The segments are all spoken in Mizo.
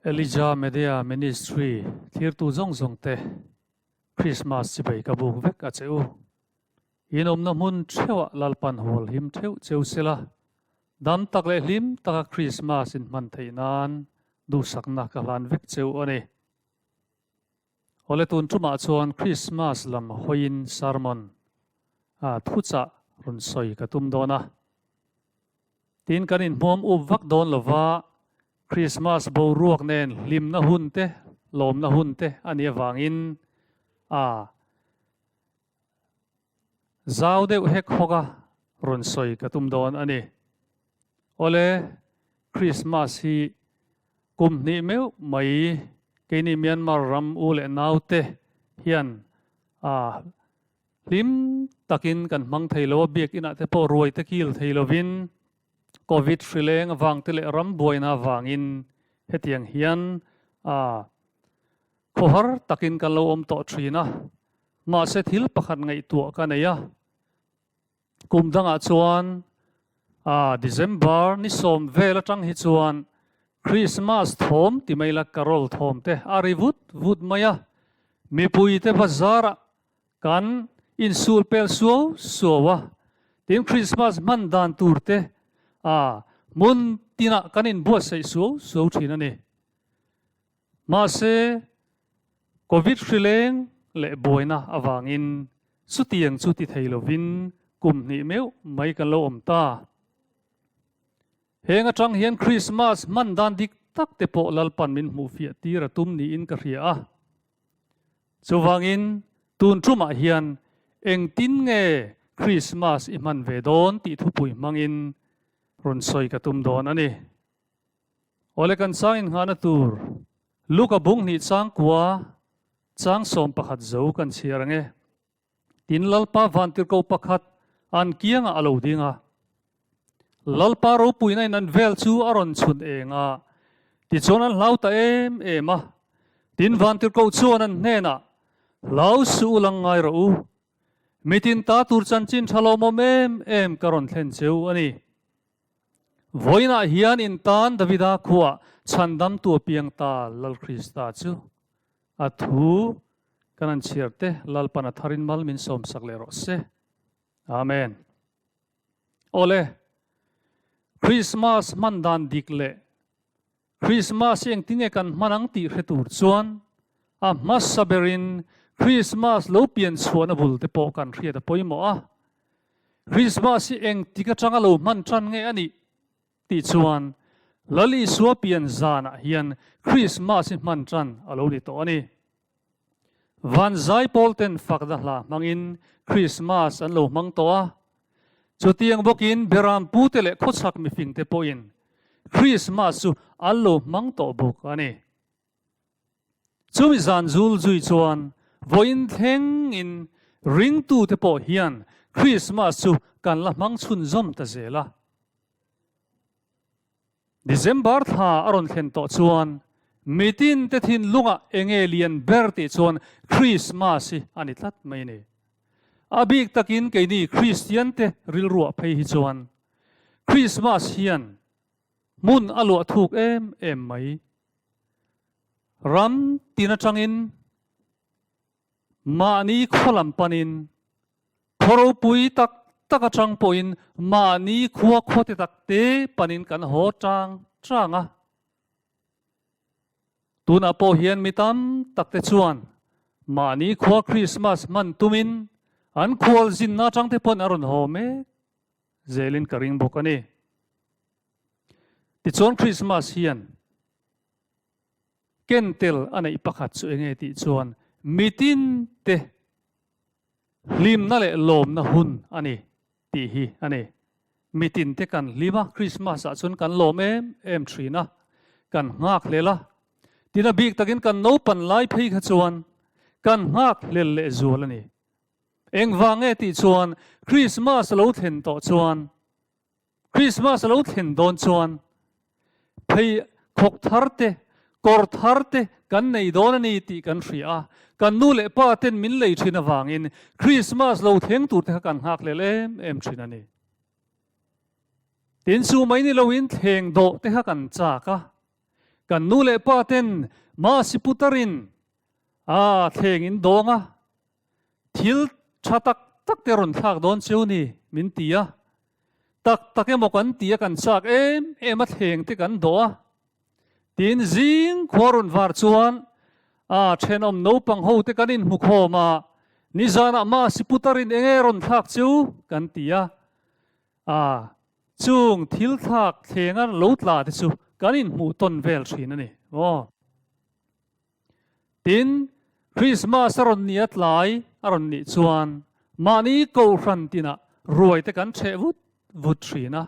Elijah Media Ministry thlirtu zawng zawng te Christmas chibai ka buk vek a che u. In awmna hmun theuhah Lalpan hual him theuh cheu sela, dam tak leh hlim taka Christmas in hman theih nan duhsakna ka hlan vek cheu a ni. Awle tun tumah chuan Christmas lam hawiin sermon a thuchah rawn sawi ka tum dawn a. Tin kan inhmuam up vak dawn lova, Christmas boruak nen hlimna hun te, lawmna hun te a nih avangin a zau deuh hek hawk a rawn sawi ka tum dawn a ni. Awle Christmas hi kum hnih meuh mai keini Myanmar ram u leh naute hian a Hlim takin kan hmang thei lo a, biakinah te pawh ruai te kil thei lovin Covid hrileng avang te leh ram buaina avangin hetiang hian a khawhar takin kan lo awm tawh thin a. Mahse thil pakhat ngaihtuah ka nei a, kum dangah chuan a December ni sawm vel atang hi chuan Christmas thawm ti mai la carol thawm te a ri vut vut mai a, mipui te bazarah Kan insul pel suau suau a, tin Krismas hman dan tur te a hmun tinah kan inbuatsaih suau suau thin a ni. Mahse, Covid hrileng leh buaina avangin chutiang chu ti thei lovin kum hnih meuh mai kan lo awm ta. Heng atang hian Krismas hman dan dik tak te pawh Lalpan min hmuhfiah tir a tum niin ka hria a. Chuvangin tun tumah hian engtin nge Krismas i hman ve dawn tih thupui hmangin rawn sawi ka tum dawn a ni. Awle kan chang innghahna tur Luka bung hnih chang kua chang 11 zo kan chhiar ang e. Tin Lalpa vantirhko pakhat an kiangah a lo ding a. Lalpa ropuina in an vel chu a rawn chhun eng a, tichuan an hlau ta em em a. Tin vantirhkoh chuan an hnenah, Hlau suh u lang ngai rawh u, mitin ta tur chanchin tha lawmawm em em ka rawn thlen cheu a ni. Vawiinah hian in tan Davida khuah chhandamtu a piang ta Lal Krista chu a thu kan han chhiar te Lalpan a tharin mal min sawmsak leh rawh se. Amen. Awle, Christmas hman dan dik leh Christmas hi engtinge kan hman ang tih hre tur chuan a hmasa berin Christmas lo pian chhuahna bul te pawh kan hriat a pawimawh a. Christmas hi engtik atanga lo hman tan nge a nih tih chuan Lal Isua pian zanah hian Christmas hi hman tan a lo ni tawh a ni. Van zaipawl ten fakna hla hmangin Krismas an lo hmang tawh a. Chutiang bawkin Beram pute leh khawchhak mifingte pawhin Krismas chu an lo hmang tawh bawk a ni. Chumi zan zul zui chuan vawiin thlengin ringtute pawh hian Krismas chu kan la hmang chhunzawm ta zel a. December thla a rawn thlen tawh chuan mitin te thinlungah enge lian ber tih chuan Christmas hi a ni tlat mai a ni. A bik takin keini Kristian te rilruah phei hi chuan Christmas hian hmun a luah thuk em em mai. Ram tin atangin mahni khaw lam panin Khaw ropui tak tak atang pawhin mahni khua khaw te tak te panin kan haw tang tang a. Tunah pawh hian mi tam tak te chuan mahni khua Krismas hman tumin an khual zinna atang te pawn a rawn haw mek zelin ka ring bawk a ni. Tichuan Krismas hian ken tel a neih pakhat chu enge tih chuan mitin te Hlimna leh lawmna hun a ni tih hi a ni. Mitin te kan hlim a, Christmas ah chuan kan lawm em em thin a, kan nghak hlel a. Tina bik takin kan naupan lai phei kha chuan kan nghak hlel leh zual a ni. Engvang nge tih chuan Christmas a lo thlen tawh chuan Christmas a lo thlen dawn chuan phei khawk thar te, kawr thar te kan nei dawn a ni tih kan hria a, kan nu leh pa ten min lei thin avangin Christmas lo thleng tur te kha kan nghak lel em em thin a ni. Tin chu mai ni loin thleng dawh te kha kan chak a. Kan nu leh pa ten Masi putarin a thleng in dawng a, thil tha tak tak te rawn thlak dawn cheu ni min ti a. Tak tak emaw kan ti a kan chak em em a thleng te kan dawh a. Tin zing khua rawn var chuan a thenawm naupang ho te kan inhmu khawm a, nizanah Masi putarin enge rawn thlak cheu kan ti a. A, chung thil thlak thlenga lo tla te chu kan inhmuh tawn vel thin a ni maw? Tin, Krismas a rawn nia tlai a rawn nih chuan mahni kohhran tinah ruai te kan chheh vut vut thin a.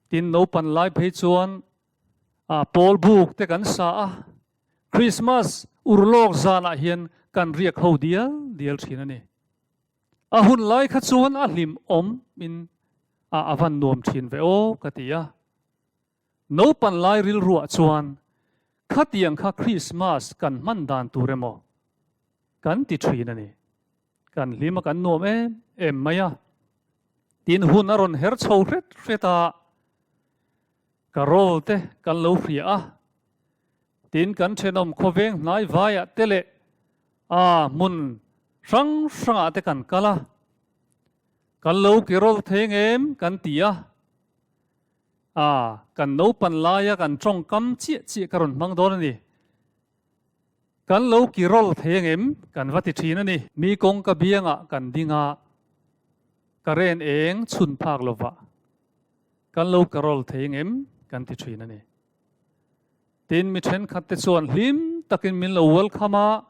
Tin, naupan lai phei chuan a pawl buk te kan sa a, Krismas urlawk zanah hian kan riak ho dial dial thin a ni. A hun lai kha chuan a hlim awm in a a van nuam thin ve aw ka ti a. Naupan lai rilruah chuan khatiang kha Krismas kan hman dan tur emaw kan ti thin a ni. Kan hlim a kan nuam em em mai a. Tin hun a rawn her chho hret hret a, Carol te kan lo hria a, tin kan thenawm khawveng hnai vaiah te leh a hmun hrang hrangah te kan kal a, kan lo carol thei ngem kan ti a, a kan naupan laia kan tawngkam chiah chiah ka rawn hmang dawn a ni. Kan lo carol thei angem kan va ti thin a ni. Mi kawngka biangah kan ding a, current eng chhun phak lovah. Kan lo carol thei ngem kan ti thin a ni. Tin mi thenkhat te chuan hlim takin min lo welcome a,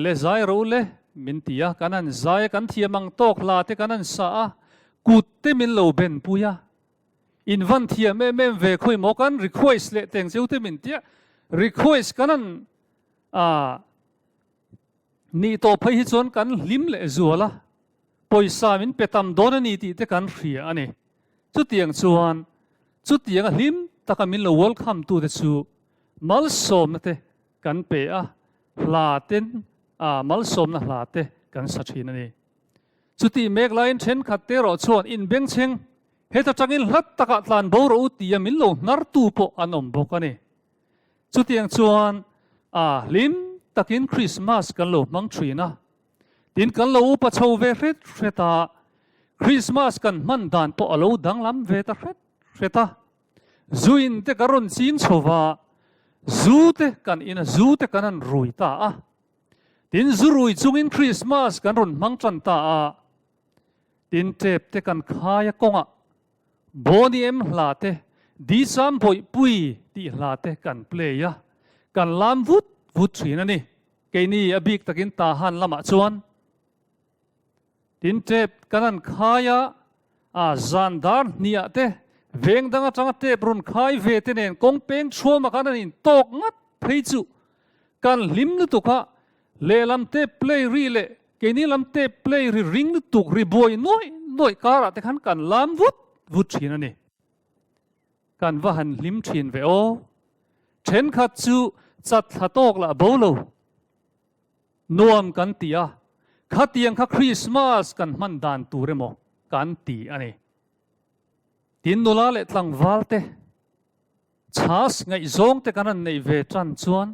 le zai ro le min ti a, kan han zai a, kan thiam ang tawk hla te kan han sa a, kut te min lo ben pui a, in van thiam em em ve khawi maw kan request leh teng cheu te min ti a, request kan han ah nih tawh phei hi chuan kan hlim leh zual a. Pawisa min pe tam dawn a ni tih te kan hria a ni. Chutiang chuan chutianga hlim taka min lo welcome tute chu malsawmna te kan pe a, hla ten malsawmna hla te kan sa thin a ni. Chutih mek laiin thenkhat te erawh chuan inbengchheng heta tangin hlat takah tlan bo rawh u tia min lo hnartu pawh an awm bawk a ni. Chutiang chuan hlim takin Krismas kan lo hmang thin a. Tin kan lo upa chho ve hret hret a, Christmas kan hman dan pawh a lo danglam ve ta hret hret a. Zu in te kan rawn ching chho va, zu te kan in a, zu te kan han rui ta a. Tin zu rui chungin Christmas kan rawn hmang tan ta a. Tin tep te kan khai a kawngah Bawni em hla te, Di Sam Bawihpui tih hla te kan play a, kan lam vut vut thin a ni. Keini a bik takin Tahan lamah chuan tin tep kan han khai a, a zan dar hniah te veng dang atanga tep rawn khai ve te nen kawng peng chhuama khan an intawk ngat phei chu kan hlim lutuk a, lehlam tep play ri leh keini lam tep play ri ring lutuk ri buai nuaih nuaih karah te khan kan lam vut vut thin a ni. Kan va han hlim thin ve aw. Thenkhat chu chat thla tawk lah bo lo. Nuam kan ti a, khatiang kha Christmas kan hman dan tur emaw kan ti a ni. Tin nula leh tlangval te chhas ngaihzawng te kan han neih ve tan chuan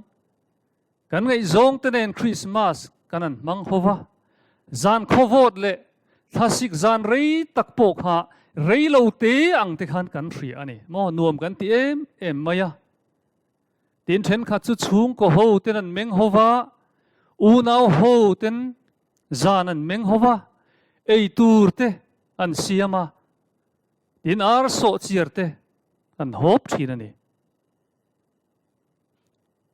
Kan ngaihzawng te nen Krismas kan han hmang ho va, zan khawvawt leh thlasik zan rei tak pawh kha rei lo te ang te khan kan hria a ni maw, nuam kan ti em em mai a. Tin thenkhat chu chhungkaw ho ten an meng ho va, unau ho ten zan an meng ho va, ei tur te an siam a, tin ar sawh chiar te an hawp thin a ni.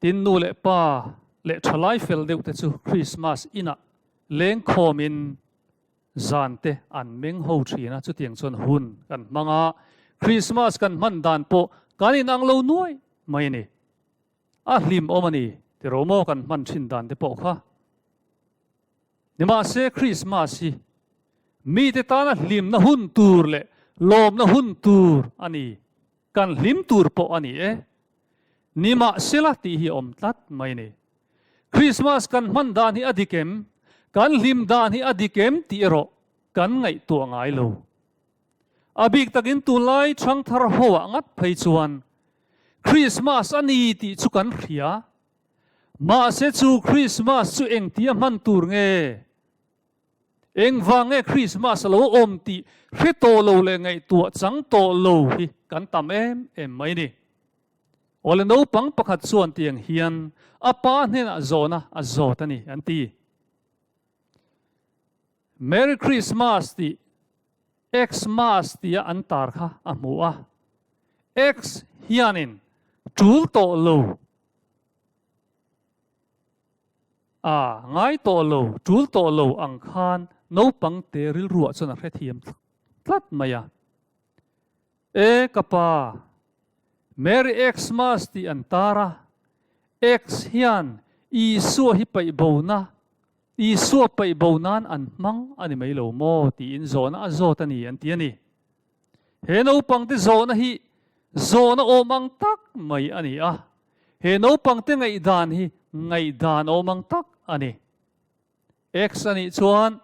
Tin, nu leh pa leh thalai fel deuh te chu Krismas inah lengkhawmin zan te an meng ho thin a, chutiang chuan hun kan hmang a, Krismas kan hman dan pawh kan inang lo nuai mai a ni. A hlim awm a ni tiraw maw kan hman thin dan te pawh kha. Nimahse Krismas hi mite tana hlimna hun tur leh lawmna hun tur a ni. Kan hlim tur pawh a ni e. Nimahsela tih hi a awm tlat mai a ni. Krismas kan hman dan hi a dik em? Kan hlim dan hi a dik em tih erawh kan ngaihtuah ngai lo. A bik takin tunlai ṭhangthar hoah ngat phei chuan Krismas a ni tih chu kan hria. Mahse chu Krismas chu engtia hman tur nge? Engvang nge Krismas a lo awm tih hre tawh lo leh ngaihtuah chang tawh lo hi kan tam em em mai ni. Awle naupang pakhat chuan tiang hian a pa hnenah zawhna a zawt a ni an ti. Merry Christmas tih Xmas tia an tar kha a hmu a. X hianin tul tawh lo a ngai tawh lo, tul tawh lo ang khan naupang te rilruah chuan a hrethiam tlat mai a. E ka pa, Merry Xmas tih an tar a, X hian Isua hi paih bona, Isua paih bo nan an hmang a ni mai lo maw tiin zawhna a zawt a ni an ti a ni. He naupangte zawhna hi zawhna awm ang tak mai a ni a, he naupangte ngaihdan hi ngaihdan awm ang tak a ni. X a nih chuan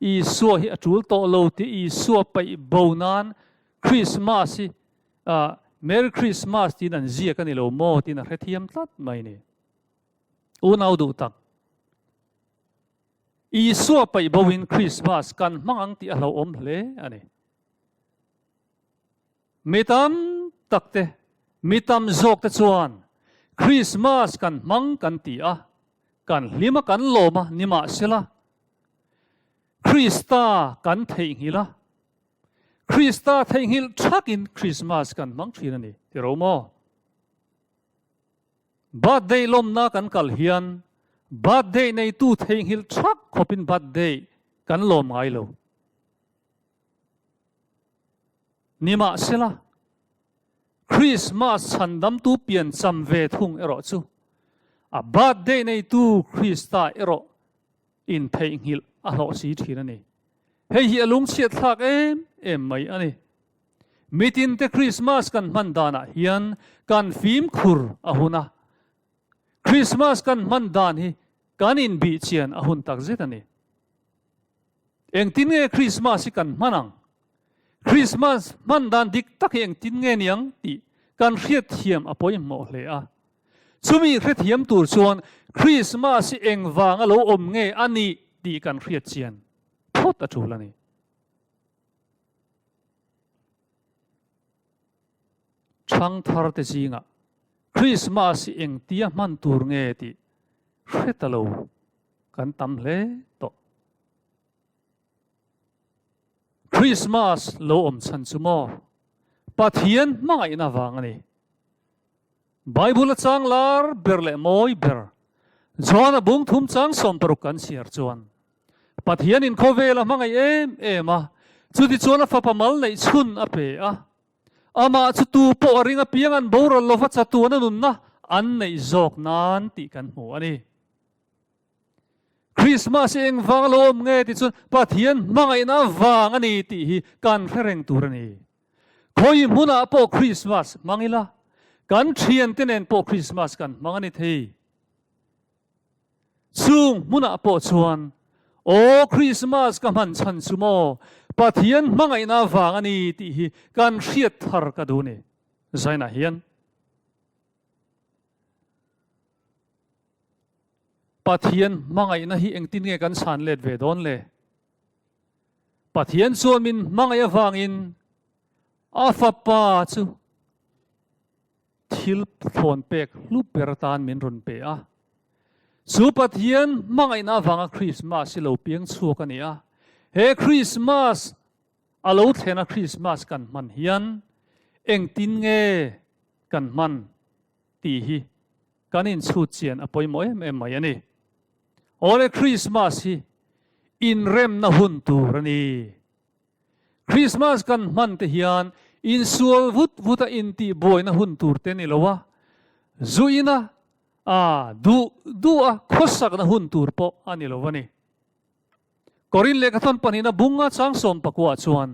Isua hi a tul tawh lo tih Isua paih bo nan Christmas hi Merry Christmas tiin an ziak a ni lo maw tiin a hrethiam tlat mai ni. Unau duh tak, Isua paih bo in Christmas kan hmang ang tih a hlauhawm hle a ni. Mi tam tak te, mi tam zawk te chuan Krismas kan hmang kan ti a, kan hlim a kan lawm a, nimahsela Krista kan theihnghilh a, Krista theihnghilh thakin Krismas kan hmang thin a ni, ti ro maw? Birthday lawmna kan kal hian birthday neitu theihnghilh thak khawpin birthday kan lawm ngai lo. Nimahsela, Krismas chhandamtu piancham ve thung erawh chu a birthday neitu Krista erawh intheihnghilh a hlawh si thin a ni. Hei hi a lungchhiat thlak em em mai a ni. Mitinte Krismas kan hman danah hian kan fimkhur a hun a, Krismas kan hman dan hi kan inbihchian a hun takzet a ni. Engtin nge Krismas hi kan hman ang? Krismas hman dan dik tak hi engtin nge niang tih kan hriatthiam a pawimawh hle a. Chumi hrethiam tur chuan Krismas hi engvang a lo awm nge a nih tih kan hriatchian phawt a tul a ni. Thangthar te zingah Krismas hi engtia hman tur nge tih hre ta lo kan tam hle tawh. Krismas lo awm chhan chu maw Pathian hmangaihna vang a ni. Bible a chang lar ber leh mawi ber John-a bung thum chang 60 kan chhiar chuan Pathianin khawvel a hmangaih em em a, chutichuan a fapa mal neih chhun a pe a. Amah chu tu pawh a ring apiang an boral lova chatuan a nunna an neih zawk nan tih kan hmu a ni. Krismas hi engvang a lo awm nge tih chuan Pathian hmangaihna vang a ni tih hi kan hre reng tur a ni. Khawi hmunah pawh Krismas hmang ila, kan thiante nen pawh Krismas kan hmang a ni thei. Chung hmunah pawh chuan, Aw Krismas ka hman chhan chu maw, Pathian hmangaihna vang a ni tih hi kan hriat thar ka duh ni. Zainah hian Pathian hmangaihna hi engtin nge kan chhan let ve dawn le? Pathian chuan min hmangaih avangin a fapa chu thil thlawn pek hlu ber atan min rawn pe a. Chu Pathian hmangaihna avanga Krismas hi lo piang chhuak a ni a. He Krismas a lo thlena Krismas kan hman hian engtin nge kan hman tih hi kan inchhut chian a pawimawh em em mai a ni. Awle Krismas hi inremna hun tur a ni. Krismas kan hman te hian insual vut vut a intih buaina hun tur te ni lo a, zu ina a duh duh a khawsakna hun tur pawh a ni lo a ni. Korin lehkhathawn pahnihna bunga chang 19 chuan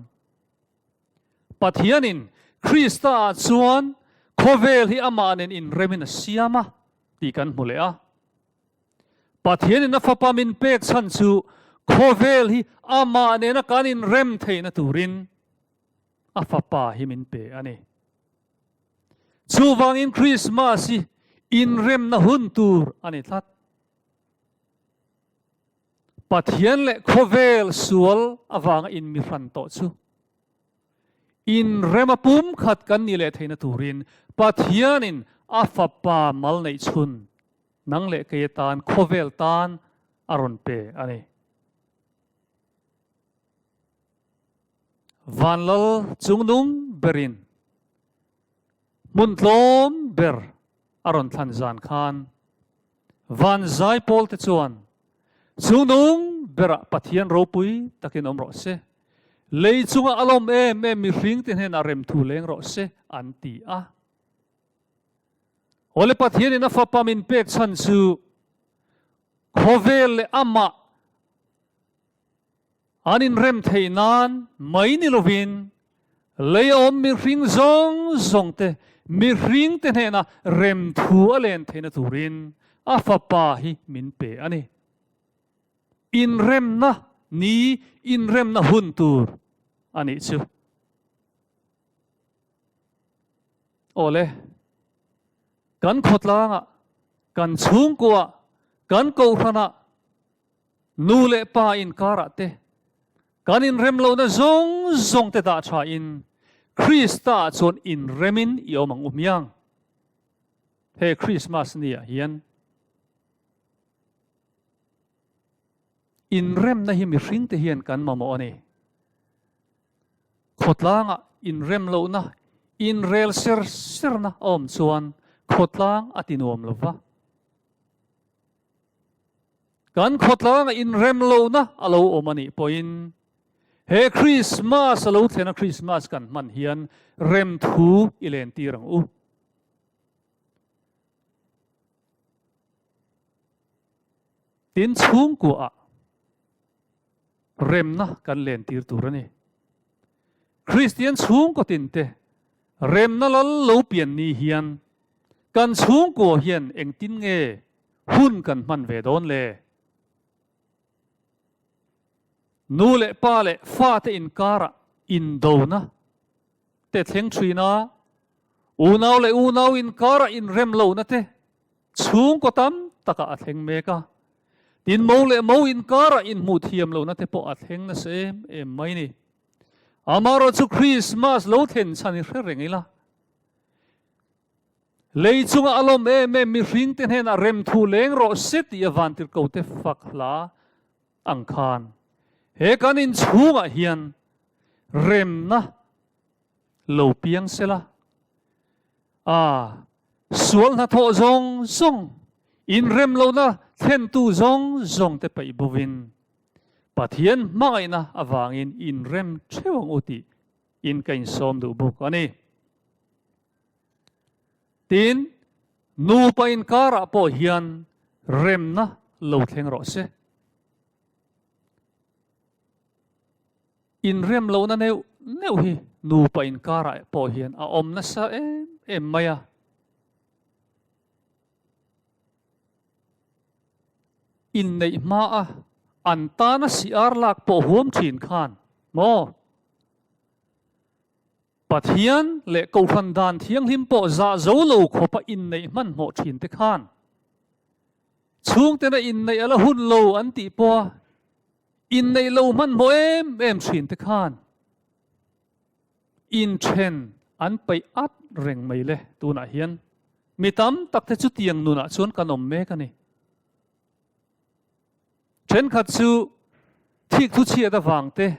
Pathianin Krista ah chuan khawvel hi amah nen inremin a siam a tih kan hmu leh a. Pathianin a fapa min pek chhan chu khawvel hi amah nena kan inrem theihna turin. A Fapa hi min pe a ni. Chuvangin Krismas hi inremna hun tur a ni tlat. Pathian leh khawvel sual avanga inmihran tawh chu inrema pumkhat kan nih leh theihna turin Pathianin a Fapa mal neih chhun nang leh kei atan khawvel tan a rawn pe a ni. Vanlal chungnung berin hmun tlawm ber a rawn thlan zan khan van zaipawl te chuan chungnung berah Pathian ropui takin awm rawh se, lei chunga a lawm em em mihring te hnenah remthu leng rawh se an ti a. Awle Pathianin a fapa min pek chhan chu khawvel leh amah An inrem theih nan mai ni lovin lei a awm mihring zawng zawng te, mihring te hnena rem thu a len theihna turin a fapa hi min pe a ni. Inremna ni, inremna hun tur a nih chu. Awle, kan khawtlangah, kan chhungkuaah, kan kohhranah, Nu leh pa inkarah te, kan inrem lohna zawng zawng te dah tha in Krista ah chuan inremin i awm ang u hmiang. He Krismas ni ah hian inremna hi mihring te hian kan mamawh a ni. Khawtlangah inrem lohna, inrel ser serna a awm chuan khawtlang a ti nuam lova. Kan khawtlanga inrem lohna a lo awm a nih pawhin he Krismas a lo thlen a Krismas kan hman hian remthu i len tir ang u. Tin chhungkuaah remna kan len tir tur a ni. Kristian chhungkaw tinte remna lal lo pian ni hian kan chhungkua hian engtin nge hun kan hman ve dawn le? Nu leh pa leh fate inkarah indona te thleng thin a, unau leh unau inkarah inrem lohna te chhungkaw tam takah a thleng mek a, tin mo leh mo inkarah inhmuh thiam lohna te pawh a thleng nasa em em mai ni. Amaherawhchu Krismas lo thlen chhan i hre reng ila, Lei chunga a lawm em em mihringte hnenah remthu leng rawh se tih a vantirhkote fak hla ang khan he kan inchhungah hian remna lo piang sela. A sual hnathawh zawng zawng, inrem lohna thlentu zawng zawngte paih bovin Pathian hmangaihna avangin inrem theuh ang u tih in ka insawm duh bawk a ni. Tin, nupa inkarah pawh hian remna lo thleng rawh se. Inrem lohna neuh neuh hi nupa inkarah pawh hian a awm nasa em em mai a. Inneih hmaa an tana siar lak pawh huam thin khan maw? Pathian leh Kohhran dan thianghlim pawh zah zo lo khawpa inneih hmanhmawh thin te khan chhungtena inneih a la hun lo an tih pawha inneih lo hmanhmawh em em thin te khan inthen an peih at reng mai le tunah hian mi tam tak te chutiang nunah chuan kan awm mek a ni. Thenkhat chu thikthu chhiat avang te,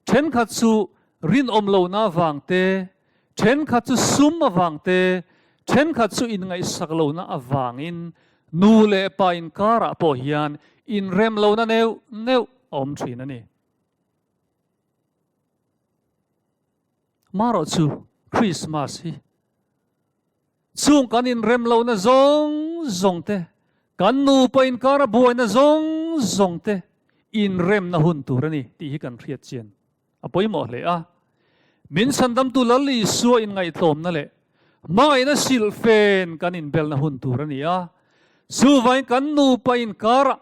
thenkhat chu rinawm lohna avang te, thenkhat chu sum avang te, thenkhat chu inngaihsak lohna avangin nu leh pa inkarah pawh hian inrem lohna neuh neuh a awm thin a ni. Marawh chu Krismas hi Chung kan inrem lohna zawng zawng te, kan nupa inkara buaina zawng zawng te inremna hun tur a ni tih hi kan hriat chian a pawimawh hle a. Min chhandamtu Lal Isua inngaihtlawmna leh hmangaihna silhfen kan inbelna hun tur a ni a. Chuvangin kan nupa inkarah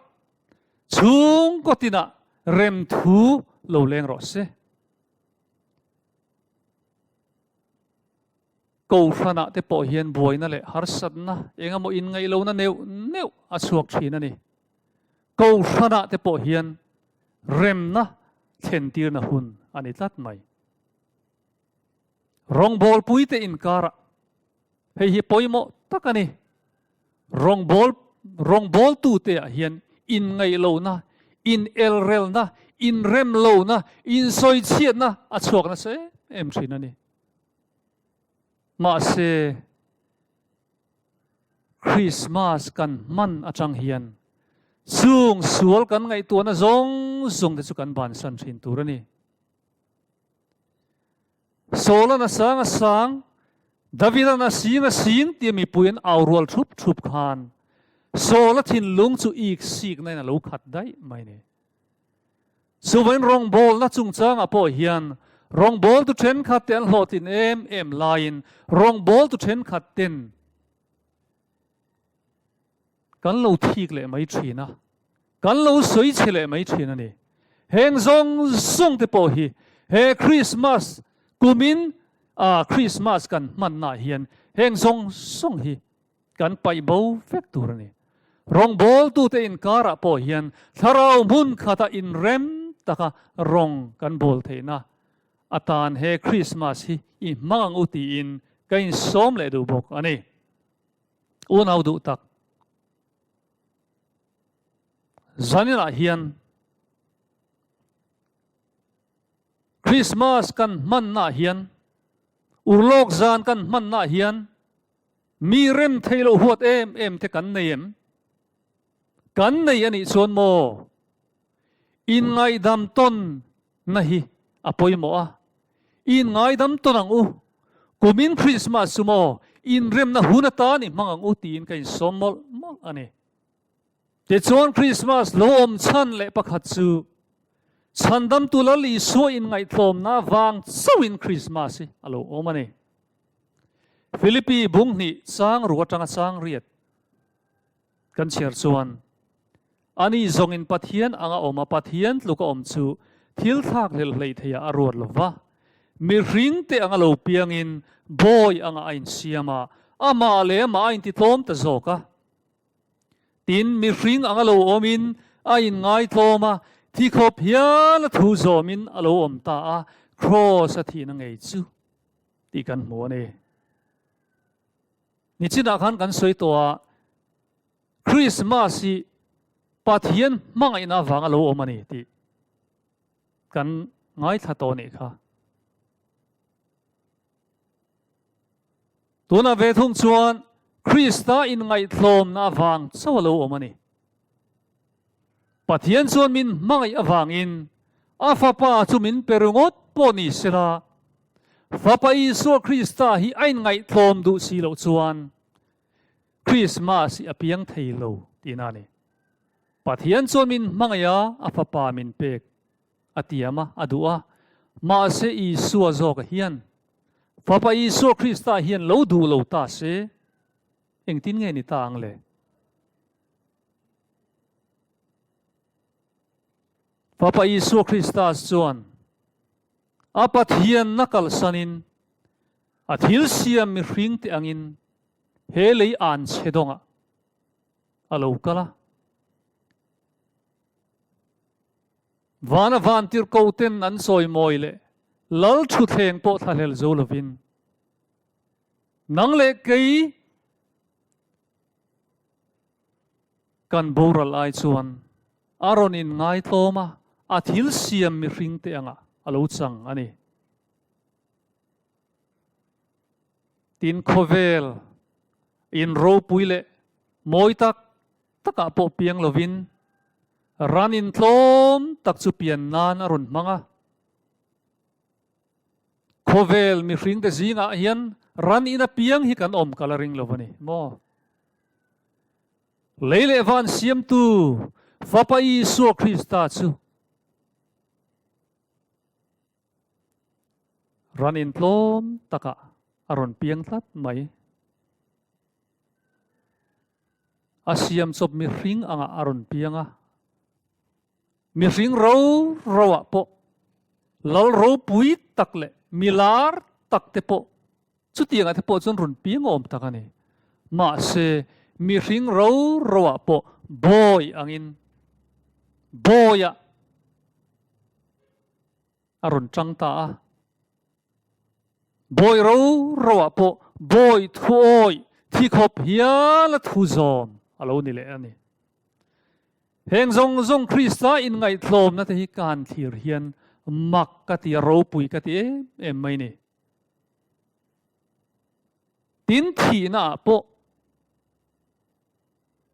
chhungkaw tinah remthu lo leng rawh se. Kohhranah te pawh hian buaina leh harsatna eng emaw inngaihlohna neuh neuh a chhuak thin a ni. Kohhranah te pawh hian remna thlentirna hun a ni tlat mai. Rawngbawlpuite inkarah hei hi pawimawh tak a ni. Rawngbâwl rawngbâwltute-ah hian inngaihlohna, inelrelna, inremlohna, insawichhiatna a chhuak nasa em em thin a ni. Mahse, Krismas kan hman atang hian chung sual kan ngaihtuahna zawng zawngte chu kan bansan thin tur a ni. Saul-an a sang a sang, David-an a sing a sing tia mipui an au rual thup thup khan Saul-a thinlung chu ik sikna in a lo khat daih mai ni. Chuvain rawngbawlna chungchangah pawh hian rawngbawltu thenkhat te an hlawhtlin em em laiin rawngbawltu thenkhat ten kan lo thik leh mai thin a, kan lo sawi chhe leh mai thin a ni. Heng zawng zawng te pawh hi he Krismas kumin a Krismas kan hmannaah hian heng zawng zawng hi kan paih bo vek tur a ni. Rawngbawltute inkarah pawh hian thlarau hmun khata inrem taka rawng kan bawl theihna atan he Krismas hi i hmang ang u tiin ka insawm leh duh bawk a ni. Unau duh tak, zaninah hian Krismas kan hmannaah hian, urlawk zan kan hmannaah hian mi rem thei loh huat em em te kan nei em? Kan nei a nih chuan maw? Inngaihdam tawn na hi a pawimawh a, inngaidam tawn ang u, kumin Krismas chu maw inremna hun atan i hmang ang u tiin ka insawm mawlh mawlh a ni. Tichuan Krismas lo awm chhan leh pakhat chu Chhandamtu Lal Isua inngaihtlawmna vang chauhin Krismas hi a lo awm a ni. Philippi bung hnih chang ruk atanga chang riat kan chhiar chuan Ani zawngin Pathian anga awm a, Pathian tluk a awm chu thil thlak hlelh hleih theiah a ruat lo va. Mihringte anga lo piangin bawi anga a insiam a, amah leh amah a intitlawm ta zawk a. Tin, mihring anga lo awmin a inngaitlawm a, thi khawp hial a thu zawmin a lo awm ta a, kraws a thihna ngei chu tih kan hmu a ni. Nichinah khan kan sawi tawh a, Krismas hi Pathian hmangaihna avanga lo awm a ni tih kan ngaithla tawh nih kha. Tunah ve thung chuan Krista inngaihtlawmna avang chauh a lo awm a ni. Pathian chuan min hmangaih avangin a Fapa chu min pe ringawt pawh ni sela, Fapa Isua Krista hi a inngaihtlawm duh si loh chuan Krismas hi a piang thei lo tihna a ni. Pathian chuan min hmangaih a, a Fapa min pek a tiam a, a duh a. Mahse Isua zawka hian, Fapa Isua Krista hian lo duh lo ta se, engtin nge ni ta ang le? Fapa Isua Krista chuan a Pathianna kalsanin a thil siam mihringte angin He lei an chhe dawngah a lo kal a. Vana vantirhko ten an sawimawi leh lal thutthleng pawh thlahlel zo lovin nang leh kei kan boral ai chuan a rawn inngaitlawm a, a thil siam mihring te angah a lo chang a ni. Tin, khawvel in ropui leh mawi tak takah pawh piang lovin ran in tlawm tak chu pian nan a rawn hmang a. Khawvel mihringte zingah hian ran in a piang hi kan awm kal a ring lo a ni maw? Lei leh van siamtu Fapa Isua Krista chu Ran intlawm takah a rawn piang tlat mai. A siam chawp mihring angah a rawn piang a. Mihring ro roah pawh lal ropui tak leh milar tak te pawh. Chutiangah te pawh chuan rawn piang awm tak a ni. Mahse, mihring ro roah pawh bawi angin bawiah a rawn tang ta a. Bawi ro roah pawh bawi thuawi thi khawp hial a thu zawm a lo ni leh a ni. Heng zawng zawng Krista inngaihtlawmna te hi ka han thlir hian mak ka ti a, ropui ka ti em em mai ni. Tin thihna ah pawh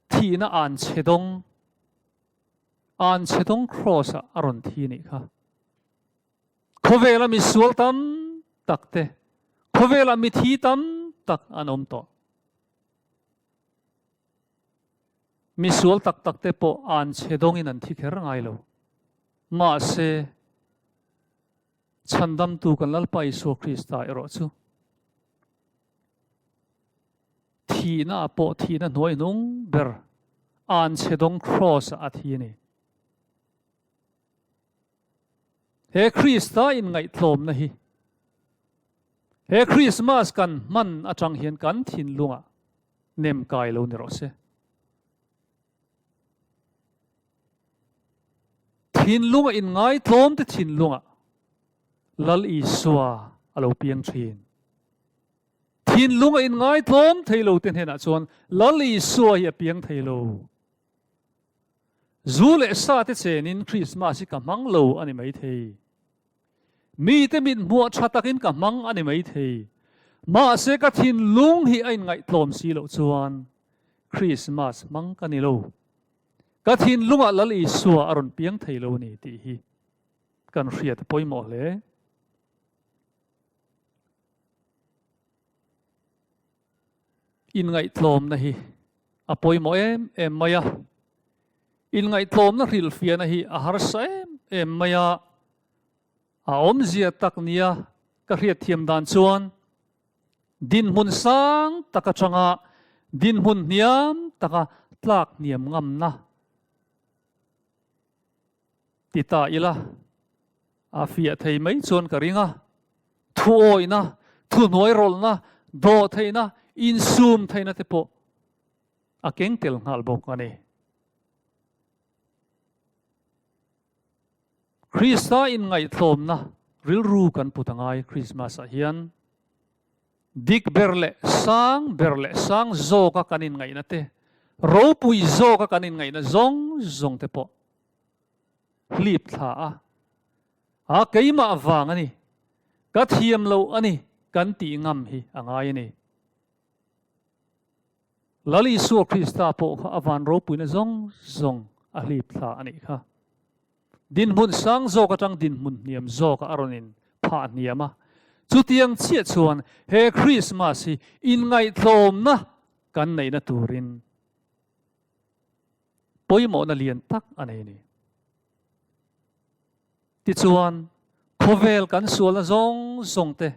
thihna an chhe dawng, an chhe dawng cross ah a rawn thi nih kha. Khawvela misual tam tak te, khawvela mithi tam tak an awm tawh. Misual tak tak te pawh an chhe dawngin an thi kher ngai lo. Mahse, Chhandamtu kan Lalpa Isua Krista erawh chu thihna ah pawh thihna hnuai hnung ber anchhedawng Kraws ah a thi a ni. He Krista inngaihtlawmna hi he Krismas kan hman atang hian kan thinlungah nem kai lo ni rawh se. Thinlunga inngaihtlawm te thinlungah Lal Isua a lo piang thin. Thinlunga inngaihtlawm thei lo te hnenah chuan Lal Isua hi a piang thei lo. Zu leh sa te chenin Krismas hi ka hmang lo a ni maithei. Mite mit hmuah tha takin ka hmang a ni maithei. Mahse ka thinlung hi a inngaihtlawm si loh chuan Krismas hmang ka ni lo. Ka thinlungah Lal Isua a rawn piang thei lo ni tih hi kan hriat a pawimawh hle. Inngaihtlawmna hi a pawimawh em em mai a. Inngaihtlawmna hrilhfiahna hi a harsa em em mai a. A awmzia tak nia ka hriatthiam dan chuan dinhmun sang tak atanga dinhmun hniam taka tlak hniam ngamna ti ta ila a fiah thei mai chuan ka ring a. Thuawihna, thuhnuairawlhna, dawhtheihna, insum theihna te pawh a keng tel nghal bawk a ni. Krista inngaihtlawmna rilru kan put a ngai Krismas ah hian. Dik ber leh sang ber leh sang zawka kan inngaihna te, ropui zawka kan inngaihna zawng zawng te pawh hlip thla a, a keimah vang a ni, ka thiam lo a ni kan tih ngam hi a ngai a ni. Lal Isua Krista pawh kha a van ropuina zawng zawng a hlip thla a nih kha. Dinhmun sang zawk atang dinhmun hniam zawkah a rawn in phah hniam a. Chutiang chiah chuan he Krismas hi inngaihtlawmna kan neihna turin pawimawhna lian tak a nei a ni. Tichuan, khawvel kan sualna zawng zawng te,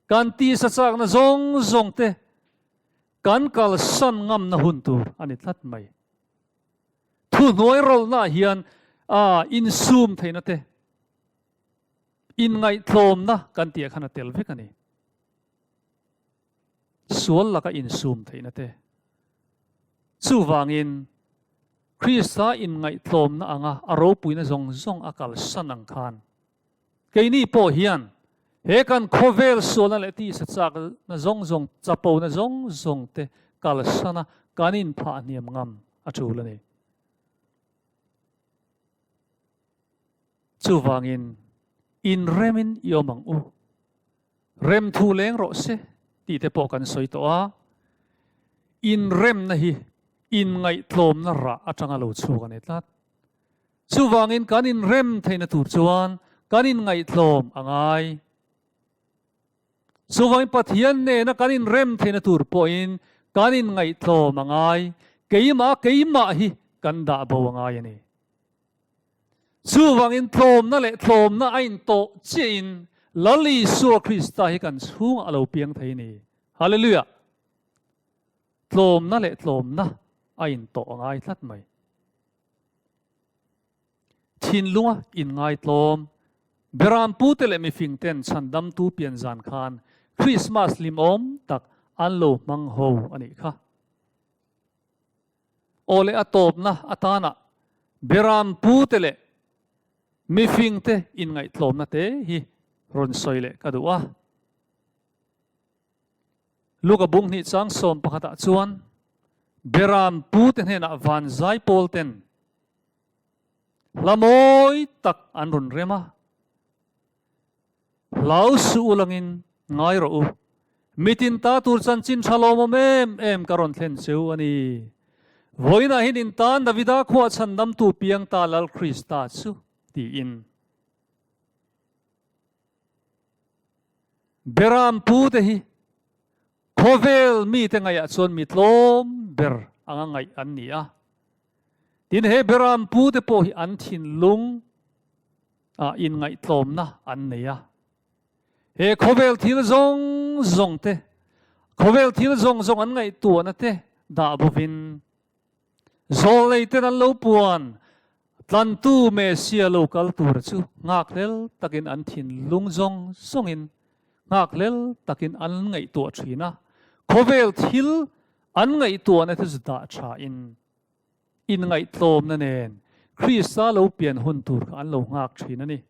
Kan tisa chakna zawng zawng te kan kalsan ngamna hun tur a ni tlat mai. Thuhnuai rawlhna ah hian a insum theihna te, inngaihtlawmna kan tih ah khan a tel vek a ni. Sual laka insum theihna te. Chuvangin Krista inngaihtlawmna anga a ropuina zawng zawng a kalsan ang khan Keini pawh hian he kan khawvel sualna leh tisa chakna zawng zawng, chapona zawng zawng te kalsana kan inphah hniam ngam a tul a ni. Chuvangin inremin i awm ang u. Remthu leng rawh se tih te pawh kan sawi tawh a. Inremna hi inngaihtlawmna rah atanga lo chhuak a ni tlat. Chuvangin kan inrem theihna tur chuan kan inngaihtlawm a ngai. Chuvangin Pathian nena kan inrem theihna tur pawhin kan inngaihtlawm a ngai. Keimah keimah hi kan dah bo a ngai a ni. Chuvangin tlawmna leh tlawmna a intawh chiahin Lal Isua Krista hi kan chhungah a lo piang thei a ni. Hallelujah! Tlawmna leh tlawmna a intawh a ngai tlat mai. Thinlunga inngaitlawm, Beram pute leh mifingten chhandamtu pian zan khan Krismas hlimawm tak an lo hmang ho a nih kha. Aw leh a tawpna atana Beram pute leh mifingte inngaihtlawmna te hi rawn sawi leh ka duh a. Luka bung hnih chang sawm pakhatah chuan Beram pute hnenah van zaipawl ten hla mawi tak an rawn rem a. Hlau suh u langin ngai rawh u. Mitin ta tur chanchin tha lawmawm em em ka rawn thlen cheu a ni. Vawiinah hian in tan Davida khuah chhandamtu piang ta Lal Krista chu tiin. Beram pute hi khawvel mite ngaihah chuan mi tlawm ber anga ngaih an ni a. Tin, he beram pute pawh hi an thinlung ah inngaihtlawmna an nei a. He khawvel thil zawng zawng te, khawvel thil zawng zawng an ngaihtuahna te dah bovin, Zawlnei ten an lo puan, tlantu Messia lo kal tura chu nghakhlel takin an thinlung zawng zawngin nghakhlel takin an ngaihtuah thin a. Khawvel thil an ngaihtuahna te chu dah thain inngaihtlawmna nen Krista lo pian hun tur kha an lo nghak thin a ni.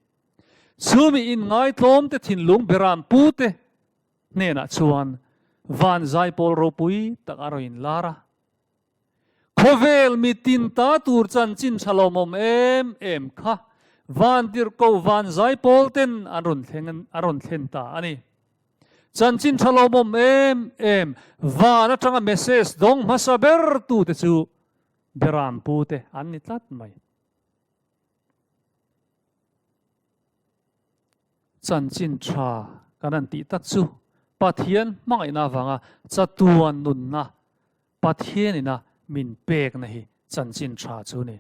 Chumi inngaitlawmte thinlung beram pute hnenah chuan van zaipawl ropui tak a rawn inlar a. Khawvel mi tin ta tur chanchin tha lawmawm em em kha vantirhko van zaipawl ten an rawn thleng an rawn thlen ta a ni. Chanchin tha lawmawm em em van atanga message dawng hmasa ber tute chu Beram pute an ni tlat mai. Chanchin tha kan han tih tak chu Pathian hmangaihna avanga chatuan nunna Pathianina min pekna hi chanchin tha chu ni.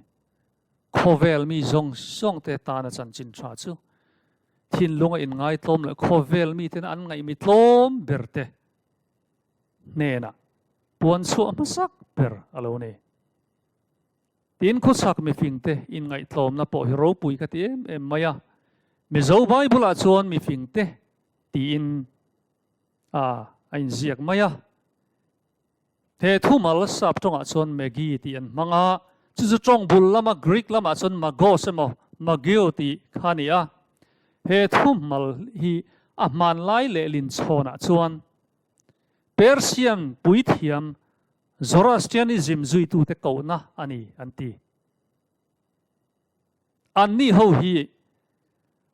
Khawvel mi zawng zawng te tana chanchin tha chu thinlunga inngaitlawm leh khawvel miten an ngaihmi tlawm ber te hnenah puan chhuah hmasak ber a lo ni. Tin, khawchhak mifingte inngaihtlawmna pawh hi ropui ka ti em em mai a. Mizo Bible-ah chuan mifingte tiin a a inziak mai a. He thumal sap tawngah chuan Magi tih an hmang a, chu chu tawng bul lama Greek lamah chuan Magos emaw Magio tih kha a ni a. He thumal hi a hmanlai lehlin chhawnah chuan Persian puithiam Zoroastrianism zuitute kohna a ni an ti. Anni ho hi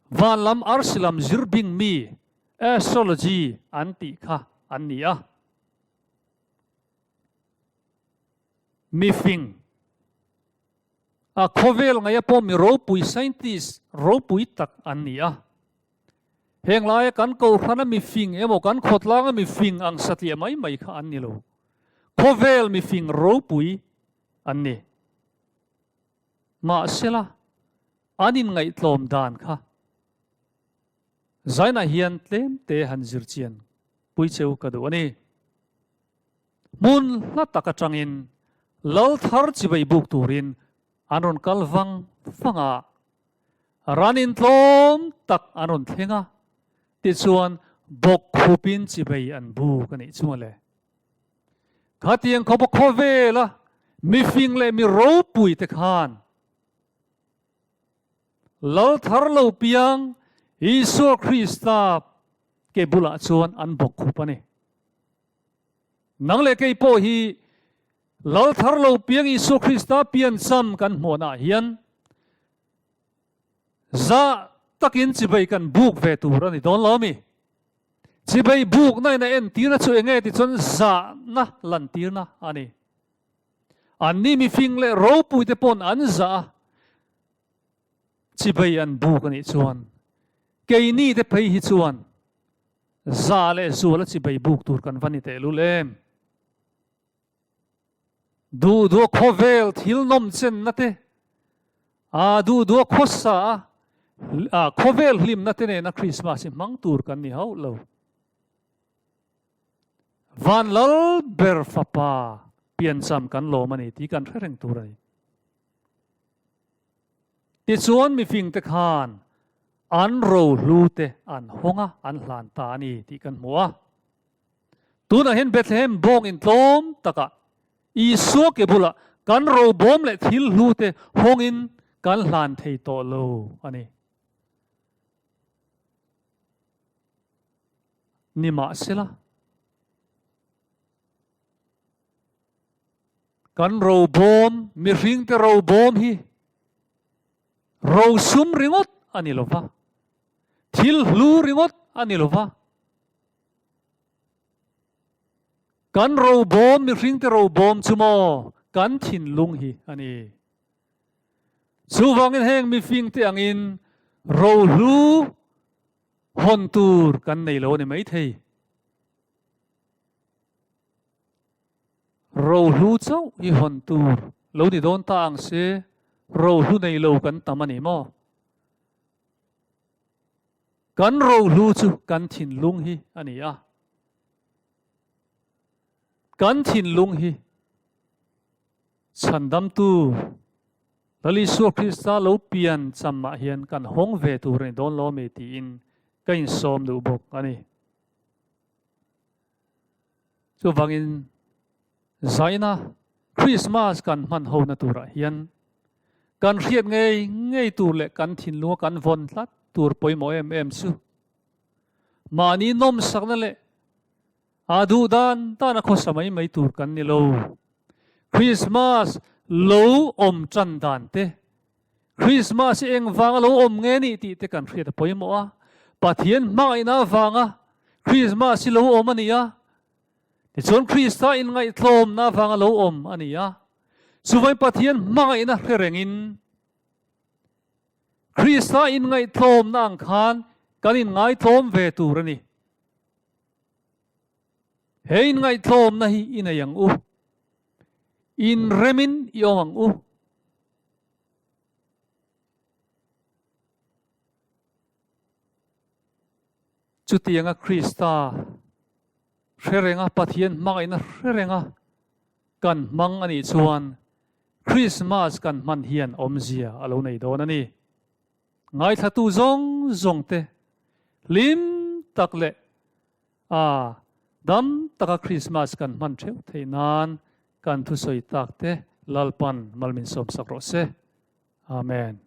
van lam arsi lam zir bing mi, astrology, an tih kha an ni a. Mifing, a khawvel ngaia pawh mi ropui, scientist ropui tak an ni a. Heng laia kan kohhrana mifing emaw kan khawtlanga mifing ang satliah mai mai kha an ni lo. Khawvel mifing ropui an ni. Mahsela, an inngaihtlawm dan kha zainah hian tlemte han zir chian pui cheu ka duh a ni. Hmun hla tak atangin lal thar chibai buk turin an rawn kal vang vang a. Ran intlawm tak an rawn thleng a, tichuan bawk khupin chibei an buk a nih chu mawle. Khatiang khawpa khawvela mifing leh mi ropui te khan Lal thar lo piang Isua Krista ke bulah chuan an bawk khup a ni. Nang leh kei pawh hi Lal thar lo piang Isua Krista piancham kan hmuhnah hian zah takin chibei kan buk ve tur a ni dawn lo mi? Chibei bukna in a entirna chu enge ti chuan zahna lantirna a ni. Anni mifing leh ropuite pawn an zah a, chibei an buk a nih chuan keini te phei hi chuan zah leh zuala chibei buk tur kan va ni tehlul em? Duh duh khawvel thil nawm chenna te, a duh duh khawsa a, khawvel hlimna te nena Krismas hi hmang tur kan ni hauh lo. Van lal ber fapa piancham kan lawm a ni tih kan hre reng tur a ni. Tichuan mifingte khan. An rohlu te an hawng a, an hlan ta a ni tih kan hmu a. Tunah hian Bethlehem bawng in tlawm takah Isua ke bulah kan robawm leh thil hlu te hawngin kan hlan thei tawh lo a ni. Nimahsela, kan robawm, mihringte robawm hi Rosum ringawt a ni lo va, thil hlu ringawt a ni lo va, kan robawm, mihringte robawm chu maw kan thinlung hi a ni. Chuvangin heng mifingte angin rohlu hawn tur kan nei lo a ni maithei. Rohlu chauh hi hawn tur lo ni dawn ta ang se, rohlu nei lo kan tam a ni maw? Kan rohlu chu kan thinlung hi a ni a. Kan thinlung hi Chhandamtu Lal Isua Krista lo pian chamah hian kan hawng ve tur a ni dawn lo ami tiin ka insawm duh bawk a ni. Chuvangin zaina Krismas kan hman hona turah hian kan hriat ngei ngei tur leh kan thinlunga kan vawn tlat tur pawimawh em em chu mahni nawmsakna leh a duh dan dana khawsa mai mai tur kan ni lo. Krismas lo awm tan dan te, Krismas hi engvanga lo awm nge nih tih te kan hriat a pawimawh a. Pathian hmangaihna avanga Krismas hi lo awm a ni a, tichuan Krista inngaihtlawmna avanga lo awm a ni a. Chuvangin Pathian hmangaihna hre rengin Krista inngaihtlawmna ang khan kan inngaihtlawm ve tur a ni. He inngaihtlawmna hi i nei ang u. Inremin i awm ang u. Chutianga Krista hre renga, Pathian hmangaihna hre renga kan hmang a nih chuan Krismas kan hman hian awmzia a lo nei dawn a ni. Ngaithlatu zawng zawng te hlim tak leh a dam taka Krismas kan hman theuh theih nan kan thusawi tak te Lalpan malmin sawmsak rawh se. Amen.